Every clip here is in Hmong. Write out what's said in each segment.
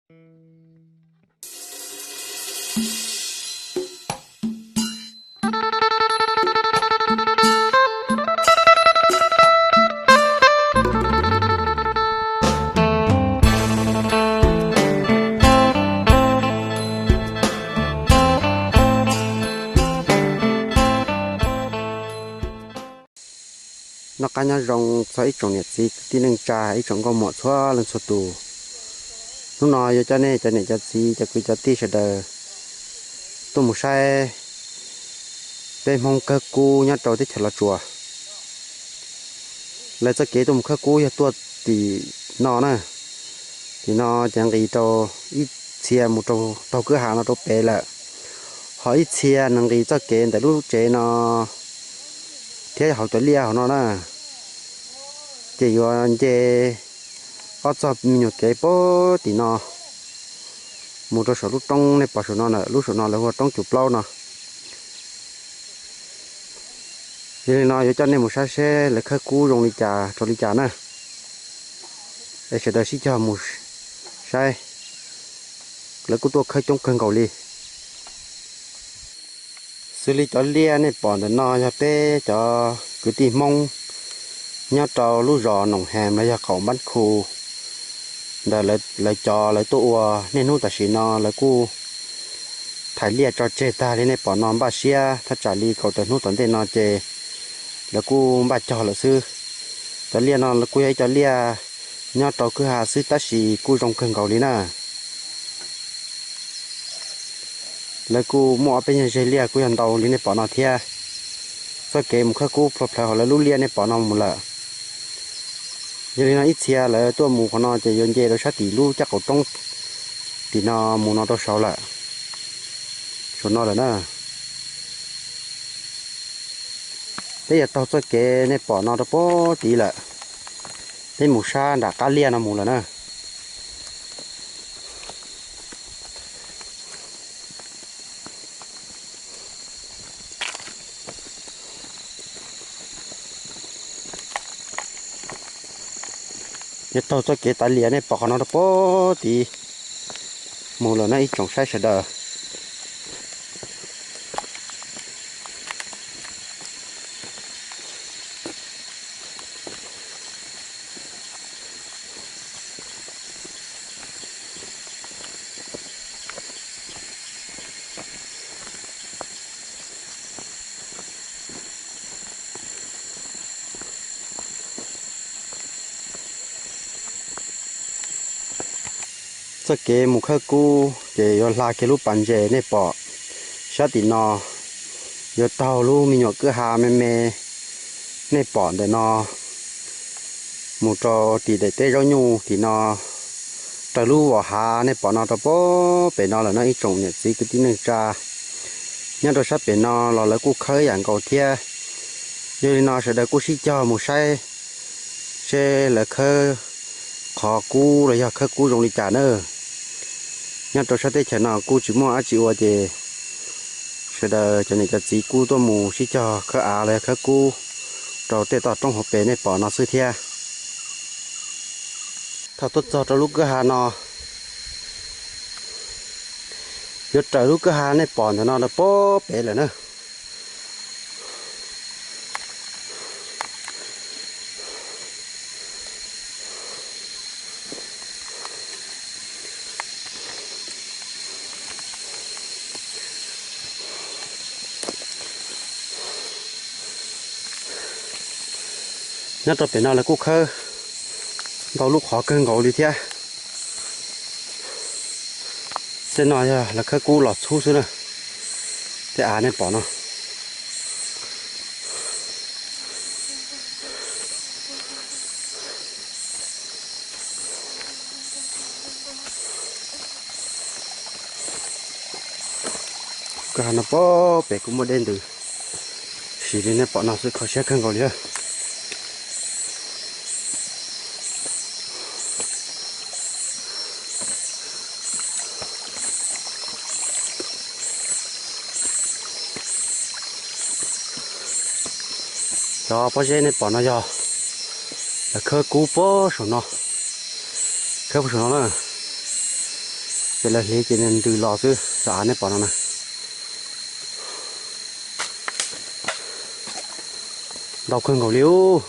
Noj qab nyob zoo txog ib tsoom niam txiv kwv tij neej tsa, ib tsoom nkauj muam txhua leej txhua tus. Hnub no yuav coj nej cov niam cov txiv cov kwv cov tij sawv daws tuaj mus saib peb Hmoob kawg kub nyob rau teb chaws Los Tsuas. Lawv txoj kev tuaj mus khawb kub yog tuaj tim no na. Tim no ces nqis rau ib txhia mus rau taug kwj ha no rau pem lawm, ho ib txhia nws nqis txoj kev ntawm lub tsev no thiab hauv cov liaj hauv no na. Ces yuav nce ob txoj me nyuam kev puag tim no mus rau saum lub roob nej pom saum no na, lub saum no lawv hu ua roob Cus Plaub no. Yog li no yuav coj nej mus saib seb lawv khawb kub zoo li cas rau li cas na. Es sawv daws sib cog mus saib, lawv kuj tuaj khawb coob kawg nkaus li. Xws li cov liaj nej pom ntawm no yog peb cov kwv tij Hmoob nyob rau lub zos Noom Hees los yog qaum Npab Khu ntawd lawv cov lawv tuaj ua. Niaj hnub tam sim no lawv kuj thaiv liaj tso tseg tag li nej pom no, npaj siab thaj tsam li kaum tawm hnub tom ntej no ces lawv kuj npaj cog lawm xwb. Cov liaj no kuj yog ib cov liaj nyob rau kwj ha xwb tab sis kuj zoo kawg nkaus li na. Lawv kuj muaj ob peb nyuag zeg liaj kuj yog ntau li nej pom no thiab. Txoj kev mus khawb kub plhuav plhawv hauv lawv lub liaj nej pom no mus lawm. Yog li no ib txhia lawv tuaj mus qhov no ces yuav nce rau sab tim lub caj qaum roob tim no mus no rau saud lawm, saum no lawm na. Peb yuav taug txoj kev nej pom no rau puag tid lawm, peb mus sab nram qab liaj no mus lawm na. Yuav taug txoj kev tav lias nej pom qhov no rau puag tid mus lawm na ib tsoom saib sawv daws. Txoj kev mus khawb kub ces yuav hla kiag lub pas ntses nej pom sab tim no, yuav taug lub me nyuam kwj ha me me nej pom ntawm no mus rau tim daim teb zaub nyuj tim no, raws lub vos hav nej pom no rau puag pem no lawm no ib tsoom niam txiv kwv tij neej tsa. Nyob rau sab pem no los lawv kuj khawb yam nkaus thiab. Yog li no sawv daws kuj sib cog mus saib seb lawv khawb qhov kub los yog khawb kub zoo li cas na. Nyob rau sab teb chaws no kuj tsis muaj dab tsi ua ces sawv daws cov niam cov txiv kuj tuaj mus sib cog khawb av los yog khawb kub rau tej toj roob hauv pes nej pom no xwb thiab. Thaum tuaj txog rau lub kwj ha no, yuav raws lub kwj ha nej pom ntawm no rau puag pem lawm na. Nyob rau pem no lawv kuj khawb ntau lub qhov kawg nkaus li thiab. Tej no yog lawv khawb kub los txhub xwb na. Tej av nej pom no. Kwj ha no puag pem kuj muaj dej ntws, sim li nej pom no xwb kho siab kawg nkaus li. Cov pob zeb nej pom no yog lawv khawb kub puag saum no, khawb puag saum no na. Ces lawv hliv ces nws ntws los xwb, av nej pom no na. Ntau kawg nkaus li ub.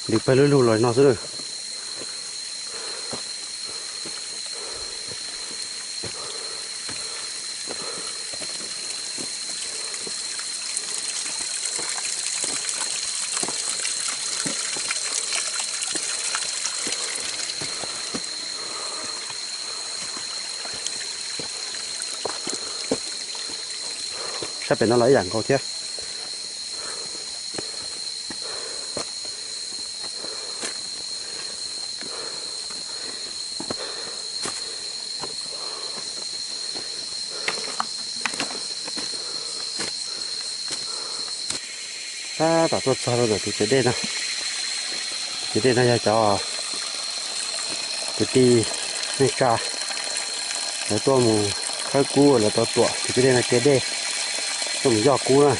Ntws pawg lug lug los no xwb na. Sab pem no los ib yam nkaus thiab. Tab tom tuaj txog rau ntawm tus tsev dej no. Tus tsev dej no yog cov kwv tij neej tsa lawv tuaj mus khawb kub, lawv tau tuam tus tsev dej no kiag dej tuaj mus yoj kub na.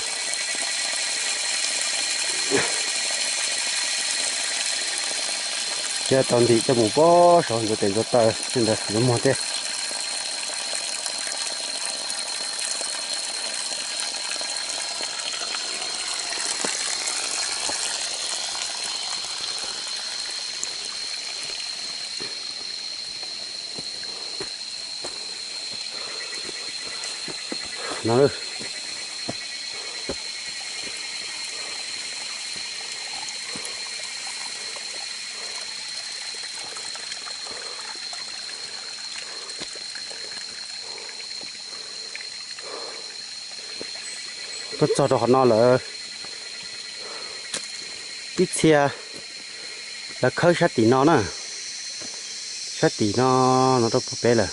Thiab tau ntim coj mus pab saum ntxuav tes ntxuav taw tej ntawd yuav muag thiab. No, tuaj txog rau qhov no lawm. Ib txhia lawv khawb sab tim no na, sab tim no, no rau puag pem lawm.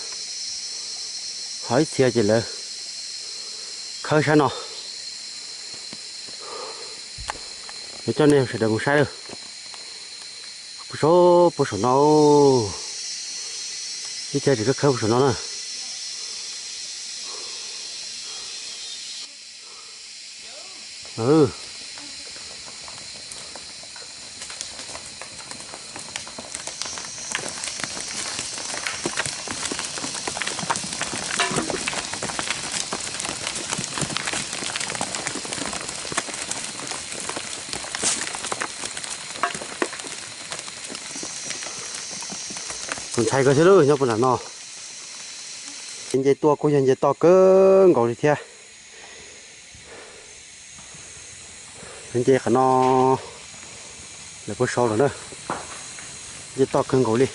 Ho ib txhia ces lawv khawb sab no. Yuav coj nej sawv daws mus saib lawm. Puag saum, puag saum no, ib txhia tseem khawb khawb puag saum no na. Tus ntshai kawg thiab lawm nyob puag nram no. Nce tuaj kuj yog nce toj kawg nkaus li thiab. Nce qhov no lawm puag saud lawm na. Nce toj kawg nkaus li.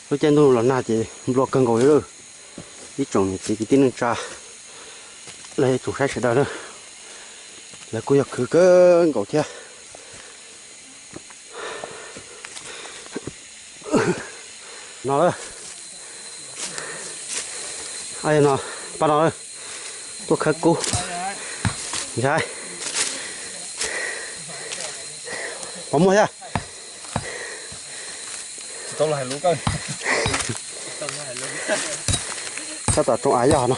Lub caij ntuj los nag ces nplua kawg nkaus li lawm. Ib tsoom niam txiv kwv tij neej tsa, los yog tsoom saib sawv daws na, lawv kuj yog khwv kawg nkaus thiab. No, no, pab no tuaj khawb kub. Ntshai, pom muaj thiab. Tab tom tsoo av yoj no.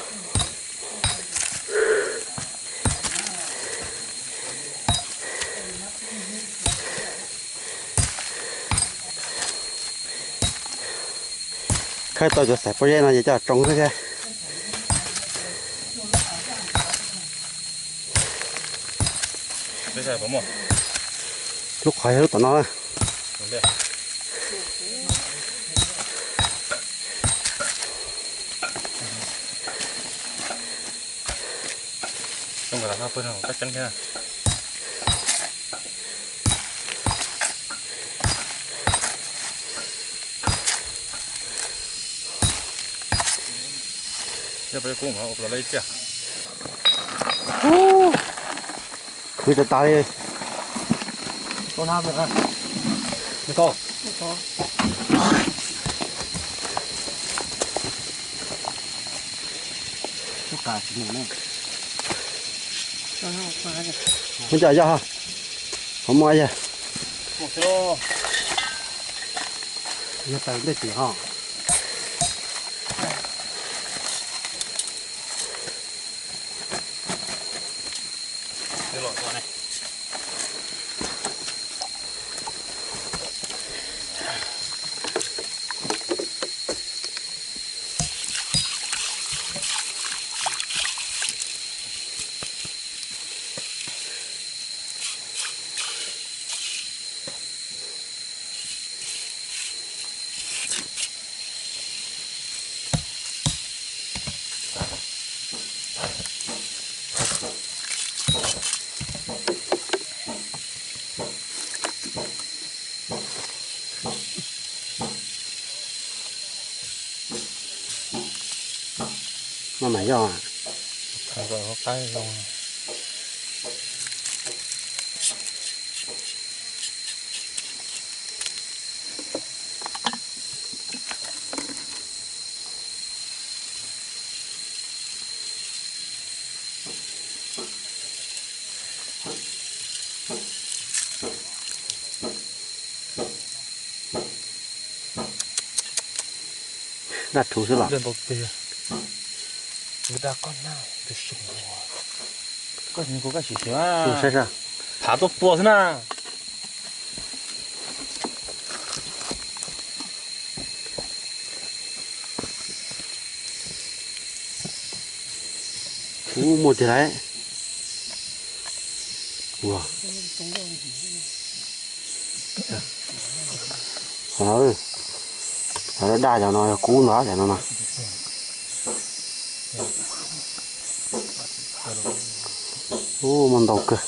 Khawb tau cov xaiv pob zeb no ces coj tsoo xwb thiab. Lub qhov yog lub tom no na. Khwv tas tas li. Muab coj yog, qhov muaj yog. Yog tas ntej tim ho. Maj mam yog. Daj rhuv xwb los. Saib saib. Phav tuaj tua xwb na. Ub, muaj tiag lauj. Ua, qhov no, qhov daj cov no yog kub ntag, cov no mas. Ub, muaj ntau kawg.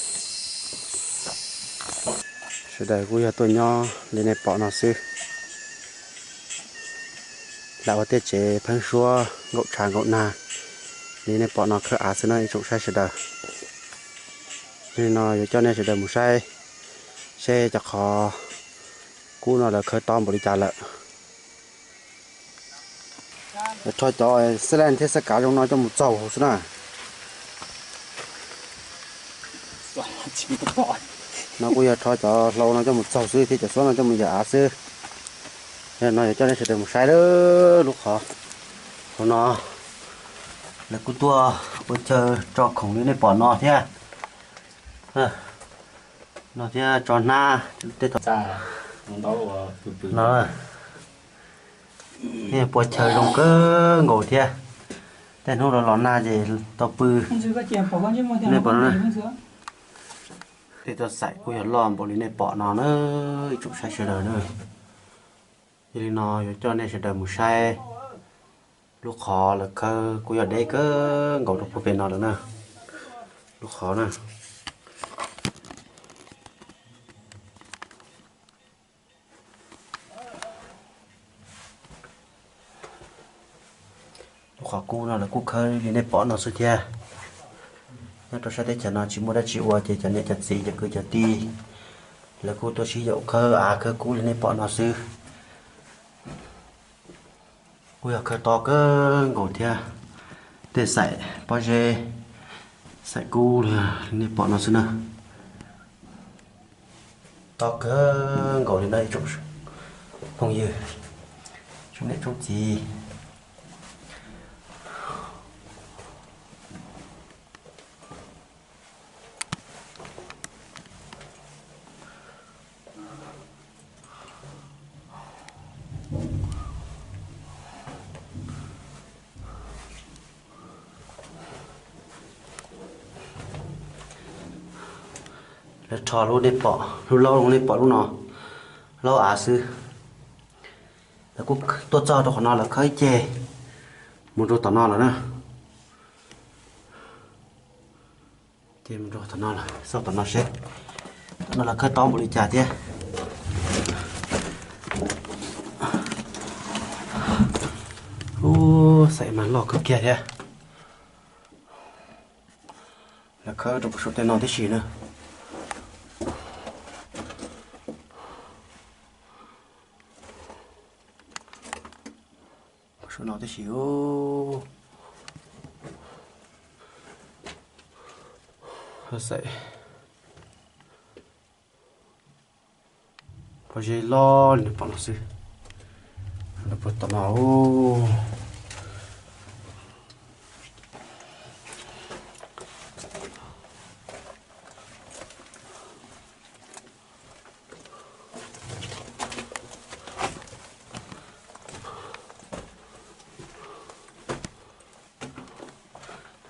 Sawv daws kuj yog tuaj nyob li nej pom no xwb. Lam ua tej tsev pheeb suab nkaum tshav nkaum nag li nej pom no khawb av xwb no ib tsoom saib sawv daws. Yog li no yuav coj nej sawv daws mus saib seb cov qhov kub no lawv khawb tob npaum li cas lawm. Rho cov xab laj thiab xab kav zoo no coj mus txaug hauv xwb na. No kuj yog rho cov hlau no coj mus txaug xwb thiab cov xuab no coj mus yawm av xwb. No yuav coj nej sawv daws mus saib lub qhov hauv no, lawv kuj tuaj ua chaw tso khoom li nej pom no thiab. No thiab tso hnab tej no. Pua chaw zoo kawg nkaus thiab. Tej hnub los los nag ces tau pw. Nej pom no, tej toj xaim kuj yog loj npaum li nej pom no na, ib tsoom saib sawv daws na. Yog li no yuav coj nej sawv daws mus saib lub qhov lawv khawb kuj yog deb kawg nkaus rau puag pem no lawm na. Lub qhov na. Lub qhov kub no lawv kuj khawb li nej pom no xwb thiab. Nyob rau sab teb chaws no tsis muaj dab tsi ua ces cov niam cov txiv cov kwv cov tij lawv kuj tuaj sib yaum khawb av khawb kub li nej pom no xwb. Kuj yog khawb tob kawg nkaus thiab. Tej xaim pob zeb, xaim kub li nej pom no xwb na. Tob kawg nkaus li no ib tsoom phooj ywg, tsoom niam tsoom txiv. Lawv rho lub nej pom, lub laub lub nej pom lub no, laub av xwb. Lawv kuj tuaj txog rau qhov no lawv khawb ib ceg mus rau tom no lawm na. Ces mus rau tom no lawm, xauj tom no seb tom no lawv khawb tob npaum li cas thiab. Ub, xaim mas loj kawg kiag thiab. Lawv khawb rau puag saum tej no tib si na. Puag saum no tib si. Xaim pob zeb loj li nej pom no xwb. Puag tom no.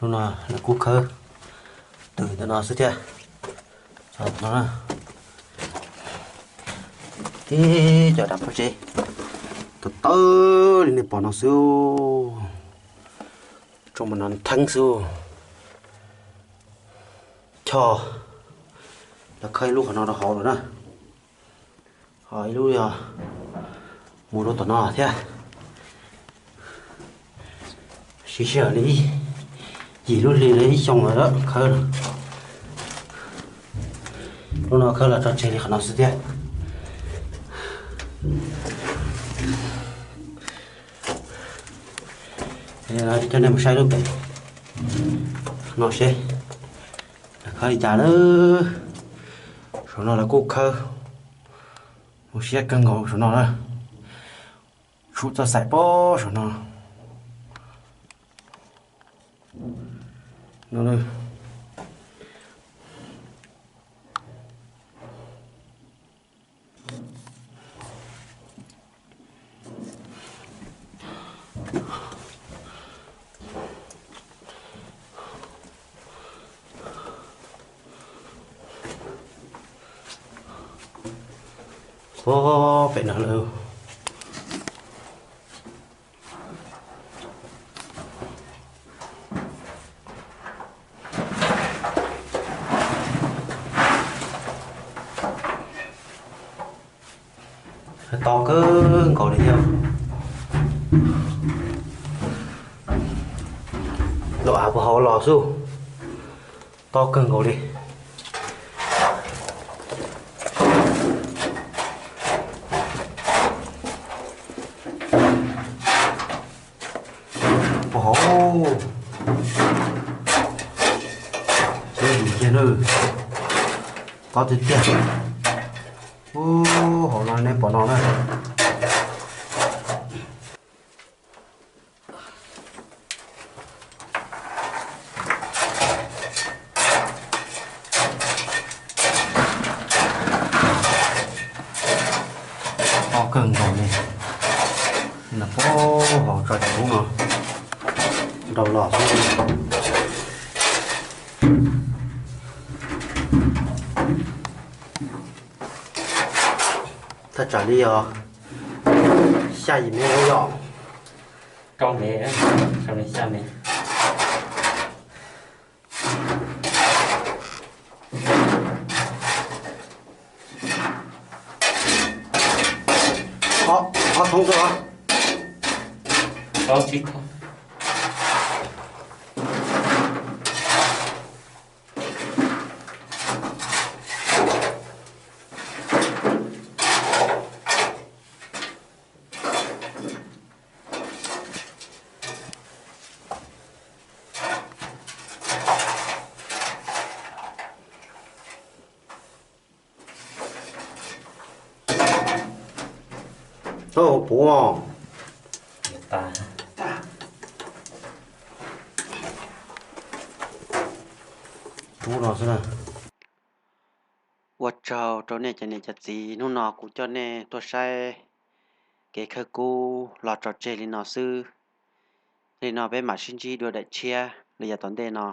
Hnub no lawv kuj khawb twm ntawm no xwb thiab. Tib cov dav pob zeb tawv tawv li nej pom no xwb. Tsoo mas no theeb xwb. Choj, lawv khawb ib lub qhov no rau hauv lawm na. Ho ib lub yog mus rau tom no thiab. Siv sij hawm li yim lub hli li ib xyoo lawm khawb. Lub no khawb los tso tseg li qhov no xwb thiab. Coj nej mus saib lub pem no seb lawv khawb li cas lawm. Saum no lawv kuj khawb, mus siab kawg nkaus saum no na. Tshum txoj xaim pob saum no. Pem no lawm. To kawg nkaus li thiab. Los av puag hauv los xwb, to kawg nkaus li. Puag hauv, seb vim kiag na, to tiag tiag. Ub, hauv no nej pom no na. To kawg nkaus li. Los puag hauv tso cov hub no rau los xwb. Thaj tsam li yog xya yim mev yom. Rau mev, rau mev xya mev. Ob thoob xwb os. Ob tsib thoob. Puv, puv no xwb na. Ua tsaug rau nej cov niam cov txiv, hnub no kuv coj nej tuaj saib kev khawb kub los tso tseg li no xwb. Li no peb mam sib ntsib dua daim tshiab li yav tom ntej no.